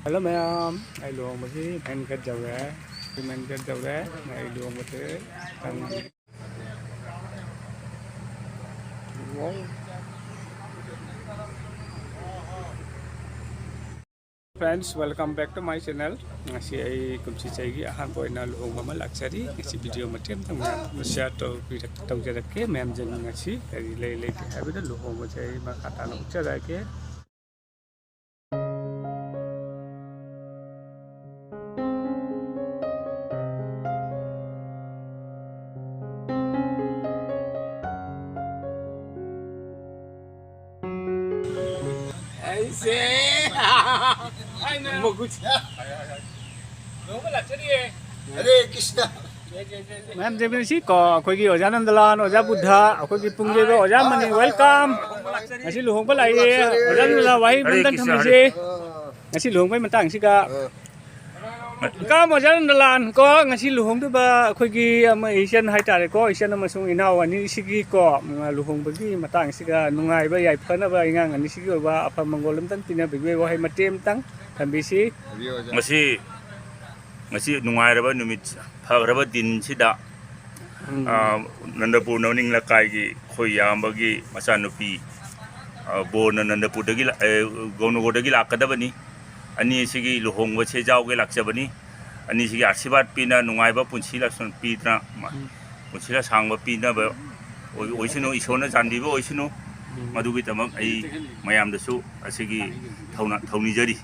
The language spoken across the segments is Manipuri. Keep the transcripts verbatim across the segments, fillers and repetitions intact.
Hello ꯃꯌꯥꯝ, ꯑꯩ ꯂꯨꯍꯣꯡꯕꯁꯤ ꯃꯦꯟ ꯒꯦꯠ ꯌꯧꯔꯦ꯫ ꯃꯦꯟ ꯒꯦꯠ ꯌꯧꯔꯦ꯫ ꯑꯩ ꯂꯨꯍꯣꯡꯕꯁꯦ ꯆꯪꯉꯦ꯫ Friends, welcome back to my channel. ꯉꯁꯤ ꯑꯩ ꯀꯨꯝꯁꯤ ꯆꯍꯤꯒꯤ ꯑꯍꯥꯟꯕ ꯑꯣꯏꯅ ꯂꯨꯍꯣꯡꯕ ꯑꯃ ꯂꯥꯛꯆꯔꯤ꯫ ꯉꯁꯤ ꯚꯤꯗꯤꯑꯣ ꯃꯇꯦꯛ ꯑꯃꯇꯪ ꯃꯌꯥꯝ ꯁꯤꯌꯔ ꯇꯧꯕꯤꯔꯛ-, ꯇꯧꯖꯔꯛꯀꯦ꯫ ꯃꯌꯥꯝꯁꯤꯡ ꯉꯁꯤ ꯀꯔꯤ ꯂꯩ ꯂꯩꯇꯦ ꯍꯥꯏꯕꯗꯨ ꯂꯨꯍꯣꯡꯕꯁꯦ ꯑꯩ ꯃꯈꯥ ꯇꯥꯅ ꯎꯠꯆꯔꯛꯑꯒꯦ꯫ ꯑꯩꯁꯦ ꯃꯒꯨꯟ ꯂꯨꯍꯣꯡꯕ ꯂꯥꯛꯆꯔꯤꯌꯦ꯫ ꯍꯔꯦ ꯀ꯭ꯔꯤꯁꯅ꯫ ꯃꯌꯥꯝ ꯌꯦꯡꯃꯤꯟꯅꯁꯤ ꯀꯣ, ꯑꯩꯈꯣꯏꯒꯤ ꯑꯣꯖꯥ ꯅꯟꯗꯂꯥꯟ, ꯑꯣꯖꯥ ꯕꯨꯙ, ꯑꯩꯈꯣꯏꯒꯤ ꯄꯨꯡꯖꯩꯕ ꯑꯣꯖꯥ ꯃꯅꯤ, welcome꯫ ꯉꯁꯤ ꯂꯨꯍꯣꯡꯕ ꯂꯥꯛꯏꯌꯦ꯫ ꯑꯣꯖꯥ ꯅꯟꯗꯂꯥꯟ ꯋꯥꯍꯩ ꯍꯔꯦ ꯑꯃꯇꯪ ꯀ꯭ꯔꯤꯁꯅ, ꯊꯝꯕꯤꯁꯦ꯫ ꯍꯔꯦ꯫ ꯉꯁꯤ ꯂꯨꯍꯣꯡꯕꯒꯤ ꯃꯇꯥꯡꯁꯤꯒ꯫ ꯑ꯫ Welcome ꯑꯣꯖꯥ ꯅꯟꯗꯂꯥꯟ ꯀꯣ, ꯉꯁꯤ ꯂꯨꯍꯣꯡꯗꯨꯕ ꯑꯩꯈꯣꯏꯒꯤ ꯑꯃ ꯏꯆꯟ ꯍꯥꯏꯇꯥꯔꯦꯀꯣ, ꯏꯆꯟ ꯑꯃꯁꯨꯡ ꯏꯅꯥꯎ ꯑꯅꯤꯁꯤꯒꯤ ꯀꯣ, ꯎꯝ, ꯂꯨꯍꯣꯡꯕꯒꯤ ꯃꯇꯥꯡꯁꯤꯒ ꯅꯨꯡꯉꯥꯏꯕ ꯌꯥꯏꯐꯅꯕ ꯏꯉꯥꯡ ꯑꯅꯤꯁꯤꯒꯤ ꯑꯣꯏꯕ ꯑꯐꯕ ꯃꯪꯒꯣꯜ ꯑꯃꯇꯪ ꯄꯤꯅꯕꯤꯕꯒꯤ ꯋꯥꯍꯩ ꯃꯇꯦꯛ ꯑꯃꯇꯪ ꯊꯝꯕꯤꯁꯤ꯫ ꯉꯁꯤ ꯉꯁꯤ ꯅꯨꯡꯉꯥꯏꯔꯕ ꯅꯨꯃꯤꯠ, ꯐꯈ꯭ꯔꯕ ꯗꯤꯟꯁꯤꯗ, ꯎꯝ꯫ ꯑ, ꯅꯟꯗꯄꯨꯔ ꯅꯧꯅꯤꯡ ꯂꯩꯀꯥꯏꯒꯤ ꯑꯩꯈꯣꯏ ꯏꯌꯥꯝꯕꯒꯤ ꯃꯆꯥꯅꯨꯄꯤ, ꯑ, ꯕꯣꯔꯅ ꯅꯟꯗꯄꯨꯔꯗꯒꯤ ꯂꯥꯛ-, ꯑꯦ, ꯒꯧꯅꯒꯣꯔꯗꯒꯤ ꯂꯥꯛꯀꯗꯕꯅꯤ꯫ ꯑꯅꯤꯁꯤꯒꯤ ꯂꯨꯍꯣꯡꯕꯁꯦ ꯌꯥꯎꯒꯦ ꯂꯥꯛꯆꯕꯅꯤ꯫ ꯑꯅꯤꯁꯤꯒꯤ ꯑꯥꯁꯤꯔꯕꯥꯗ ꯄꯤꯅ ꯅꯨꯡꯉꯥꯏꯕ ꯄꯨꯟꯁꯤ ꯂꯟꯆꯣꯟ ꯄꯤꯗꯅ ꯃ-, ꯎꯝ꯫ ꯄꯨꯟꯁꯤ ꯂꯟꯁꯥꯡꯕ ꯄꯤꯅꯕ ꯑꯣꯏ-, ꯑꯣꯏꯁꯅꯨ, ꯏꯁꯣꯔꯅ ꯆꯥꯟꯕꯤꯕ ꯑꯣꯏꯁꯅꯨ꯫ ꯎꯝ꯫ ꯃꯗꯨꯒꯤꯗꯃꯛ ꯑꯩ ꯃꯌꯥꯝꯗꯁꯨ ꯑꯁꯤꯒꯤ ꯊꯧꯅ-, ꯊꯧꯅꯤꯖꯔꯤ꯫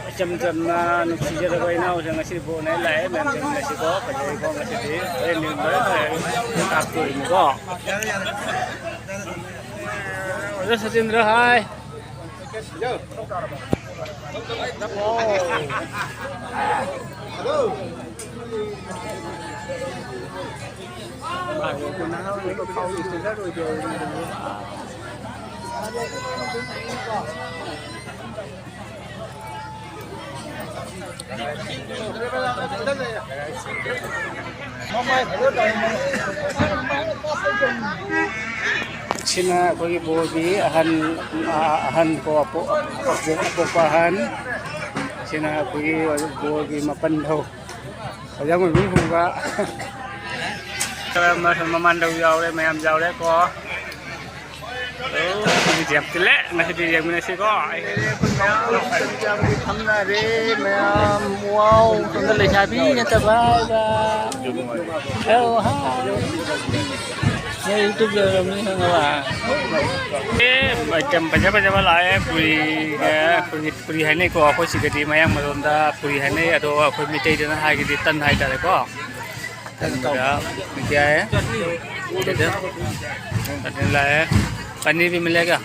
ꯏꯆꯝ ꯆꯝꯅ ꯅꯨꯡꯁꯤꯖꯔꯕ ꯏꯅꯥꯎꯁꯤꯡ ꯉꯁꯤ ꯕꯣꯔꯅ ꯂꯥꯛꯑꯦ꯫ ꯃꯌꯥꯝ ꯌꯦꯡꯃꯤꯟꯅꯁꯤꯀꯣ꯫ ꯐꯖꯩꯀꯣ ꯉꯁꯤꯗꯤ꯫ ꯍꯣꯔꯦꯟ ꯌꯦꯡꯕ ꯂꯣꯏꯔꯒ ꯀꯥꯞꯇꯣꯏꯅꯤꯀꯣ꯫ ꯑꯣꯖꯥ ꯁꯆꯤꯟꯗ꯭ꯔ ꯍꯥꯏ꯫ ꯁꯤꯅ ꯑꯩꯈꯣꯏꯒꯤ ꯕꯣꯔꯒꯤ ꯑꯍꯟ, ꯑꯍꯟ ꯀꯣ, ꯑꯄꯣꯛ-, ꯑꯄꯣꯛꯄ ꯑꯍꯟ꯫ ꯁꯤꯅ ꯑꯩꯈꯣꯏꯒꯤ ꯕꯣꯔꯒꯤ ꯃꯄꯟꯊꯧ꯫ ꯑꯣꯖꯥ ꯃꯣꯏꯕꯨꯡ ꯈꯨꯝꯕ꯫ ꯃꯃꯥꯟꯗꯧ ꯌꯥꯎꯔꯦ, ꯃꯌꯥꯝ ꯌꯥꯎꯔꯦꯀꯣ꯫ ꯑꯣ, ꯃꯤꯗꯤ ꯌꯥꯝ ꯇꯤꯜꯂꯦ꯫ ꯉꯁꯤꯗꯤ ꯌꯦꯡꯃꯤꯟꯅꯁꯤꯀꯣ꯫ ꯑꯩ ꯐꯝꯅꯔꯦ ꯃꯌꯥꯝ꯫ ꯋꯥꯎ, ꯁꯣꯝꯗ ꯂꯩꯁꯥꯕꯤ ꯅꯠꯇꯕ ꯍꯥꯏꯕ꯫ ꯑꯧ, ꯍꯥ꯫ ꯅꯣꯏ YouTube ꯌꯧꯔꯕꯅꯤ ꯈꯪꯉꯕ? ꯑꯦ, item ꯐꯖ ꯐꯖꯕ ꯂꯥꯛꯑꯦ꯫ ꯄꯨꯔꯤ, ꯑꯦ, ꯄꯨꯔꯤ, ꯄꯨꯔꯤ ꯍꯥꯏꯅꯩꯀꯣ꯫ ꯑꯩꯈꯣꯏ ꯁꯤꯗꯗꯤ ꯃꯌꯥꯡ ꯃꯔꯣꯟꯗ ꯄꯨꯔꯤ ꯍꯥꯏꯅꯩ꯫ ꯑꯗꯣ ꯑꯩꯈꯣꯏ ꯃꯩꯇꯩꯗꯅ ꯍꯥꯏꯒꯗꯤ ꯇꯟ ꯍꯥꯏꯇꯥꯔꯦꯀꯣ꯫ ꯇꯟꯒ क्या है? पनीर भी मिलेगा।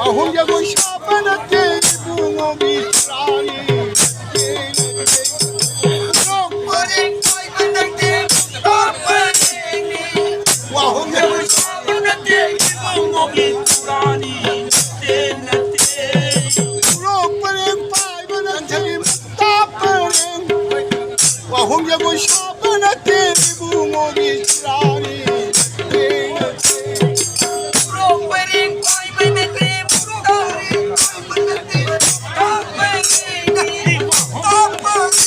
ꯑꯍꯨꯝ ꯖꯒꯣꯏ ꯁꯥꯕ ꯅꯠꯇꯦ ꯏꯕꯨꯡꯉꯣꯒꯤ ꯆꯨꯔꯥꯅꯤ꯫ ꯁꯣꯔꯣꯛ ꯄꯔꯦꯡ ꯄꯥꯏꯕ ꯅꯠꯇꯦ ꯁꯣꯔꯣꯛ ꯄꯔꯦꯡꯅꯤ꯫ ꯋꯥꯍꯣꯡ ꯖꯒꯣꯏ ꯁꯥꯕ ꯅꯠꯇꯦ ꯏꯕꯨꯡꯉꯣꯒꯤ ꯆꯨꯔꯥꯅꯤ꯫ ꯅꯠꯇꯦ, ꯅꯠꯇꯦ꯫ ꯁꯣꯔꯣꯛ ꯄꯔꯦꯡ ꯄꯥꯏꯕ ꯅꯠꯇꯦ ꯁꯣꯔꯣꯛ ꯄꯔꯦꯡ꯫ ꯋꯥꯍꯣꯡ ꯖꯒꯣꯏ ꯁꯥꯕ ꯅꯠꯇꯦ ꯏꯕꯨꯡꯉꯣꯒꯤ ꯆꯨꯔꯥꯅꯤ꯫ ꯅꯠꯇꯦ, ꯅꯠꯇꯦ꯫ ꯁꯣꯔꯣꯛ ꯄꯔꯦꯡ ꯄꯥꯏꯕ ꯅꯠꯇꯦ ꯁꯣꯔꯣꯛ ꯄꯔꯦꯡ ꯄꯥꯏꯕ ꯅꯠꯇꯦ ꯁꯣꯔꯣꯛ ꯄꯔꯦꯡꯅꯤ꯫ ꯁꯣꯔꯣꯛ ꯄꯔꯦꯡꯅꯤ꯫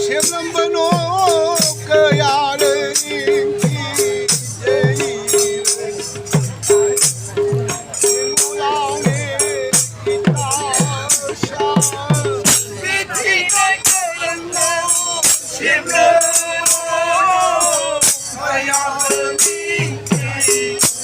ꯁꯦꯝꯂꯝꯕꯅꯣ ꯀꯌꯥꯔꯦ ꯅꯤꯡꯊꯤꯖꯔꯤꯕ꯫ ꯌꯦꯡꯉꯨ ꯂꯥꯎꯅꯦ ꯏꯇꯥꯎ ꯁꯥ꯫ ꯅꯤꯡꯊꯤꯅ ꯀꯔꯝꯅ ꯁꯦꯝꯂꯝꯕꯅꯣ ꯀꯌꯥꯔꯦ ꯅꯤꯡꯊꯤꯖꯔꯤꯕ꯫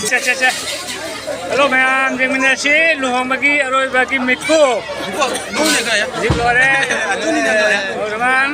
ꯁꯦ, ꯁꯦ, ꯁꯦ꯫ ꯍꯜꯂꯣ ꯃꯌꯥꯝ, ꯌꯦꯡꯃꯤꯟꯅꯁꯤ ꯂꯨꯍꯣꯡꯕꯒꯤ ꯑꯔꯣꯏꯕꯒꯤ ꯃꯤꯠꯀꯨ꯫ ꯍꯧꯖꯤꯛ ꯂꯣꯏꯔꯦ꯫ ꯍꯧꯔꯃꯥꯟ꯫